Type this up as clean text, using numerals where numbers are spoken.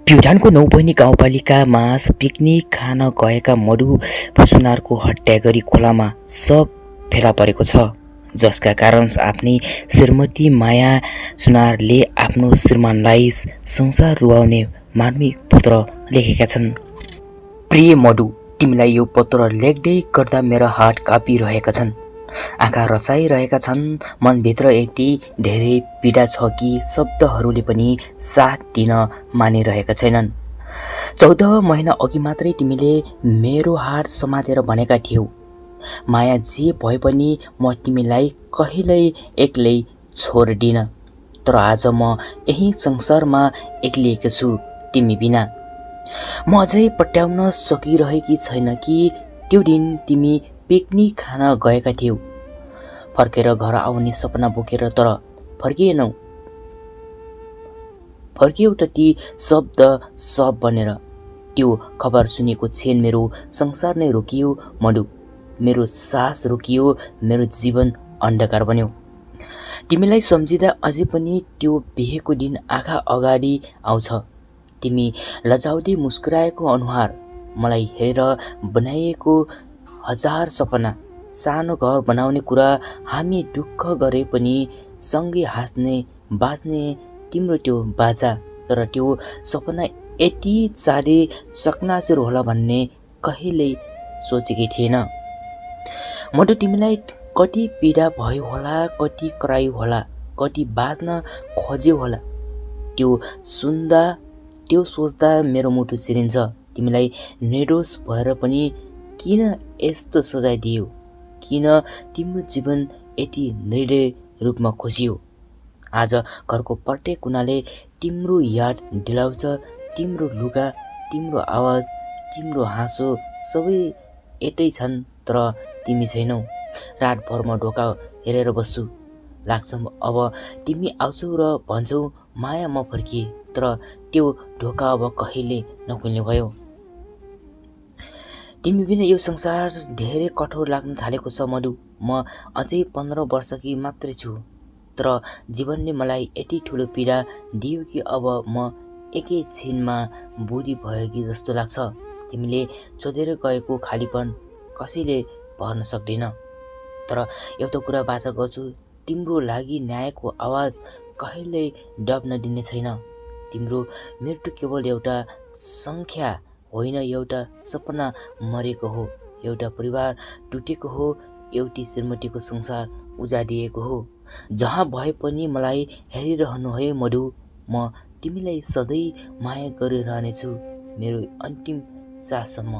प्युठानको नौबनी गाउँपालिकामा पिकनिक खान गएका मधु र सुनारको हत्या गरी खोलामा शव फेला परेको छ, जसका कारण आफ्नै श्रीमती माया सुनारले आफ्नो श्रीमानलाई संसार रुवाउने मार्मिक पत्र लेखेका छन्। प्रिय मधु, तिमीलाई यो पत्र लेख्दै गर्दा मेरा हात काँपिरहेका छन्, आँखा रसाइरहेका छन्। मनभित्र यति धेरै पीडा छ कि शब्दहरूले पनि साथ दिन मानिरहेका छैनन्। 14 महिना अघि मात्रै तिमीले मेरो हात समातेर भनेका थियौ, माया जे भए पनि म तिमीलाई कहिल्यै एक्लै छोड्दिन। तर आज म यही संसारमा एक्लिएको छु तिमी बिना। म अझै पट्याउन सकिरहेकी छैन कि त्यो दिन तिमी पिकनिक खान गएका थियौ, फर्केर घर आउने सपना बोकेर, तर फर्किएनौ। फर्कियौ त ती शब्द सब बनेर। त्यो खबर सुनेको क्षण मेरो संसार नै रोकियो मधु, मेरो सास रोकियो, मेरो जीवन अन्धकार बन्यो। तिमीलाई सम्झिँदा अझै पनि त्यो बिहेको दिन आँखा अगाडि आउँछ। तिमी लजाउँदै मुस्कुराएको अनुहार, मलाई हेरेर बनाइएको हजार सपना, सानो घर बनाउने कुरा, हामी दुःख गरे पनि सँगै हाँस्ने बाँच्ने तिम्रो त्यो बाजा। तर त्यो सपना यति चाँडै चकनाचुर होला भन्ने कहिल्यै सोचेकै थिएन। मधु, तिमीलाई कति पीडा भयो होला, कति करायो होला, कति बाँच्न खोज्यो होला। त्यो सोच्दा मेरो मुटु चिरिन्छ। तिमीलाई निर्दोष भएर पनि किन यस्तो सजाय दियो? किन तिम्रो जीवन यति निर्दय रूपमा खोजियो? आज घरको प्रत्येक कुनाले तिम्रो याद दिलाउँछ। तिम्रो लुगा, तिम्रो आवाज, तिम्रो हाँसो सबै यतै छन्, तर तिमी छैनौ। रातभर म ढोका हेरेर बस्छु, लाग्छ अब तिमी आउँछौ र भन्छौ, माया म फर्किए। तर त्यो ढोका अब कहिले नखुल्ने भयो। तिमी बिना यो संसार धेरै कठोर लाग्न थालेको छ मधु। म अझै 15 वर्षकी मात्रै छु, तर जीवनले मलाई यति ठुलो पीडा दियो कि अब म एकै छिनमा बुढी भयो कि जस्तो लाग्छ। तिमीले छोडेर गएको खालीपन कसैले भर्न सक्दैन। तर एउटा कुरा बाचा गर्छु, तिम्रो लागि न्यायको आवाज कहिल्यै दब्न दिने छैन। तिम्रो मृत्यु केवल एउटा सङ्ख्या होइन, एउटा सपना मरेको हो, एउटा परिवार टुटेको हो, एउटी श्रीमतीको संसार उजाडिएको हो। जहाँ भए पनि मलाई हेरिरहनु है मधु। म तिमीलाई सधैँ माया गरिरहनेछु, मेरो अन्तिम साससम्म।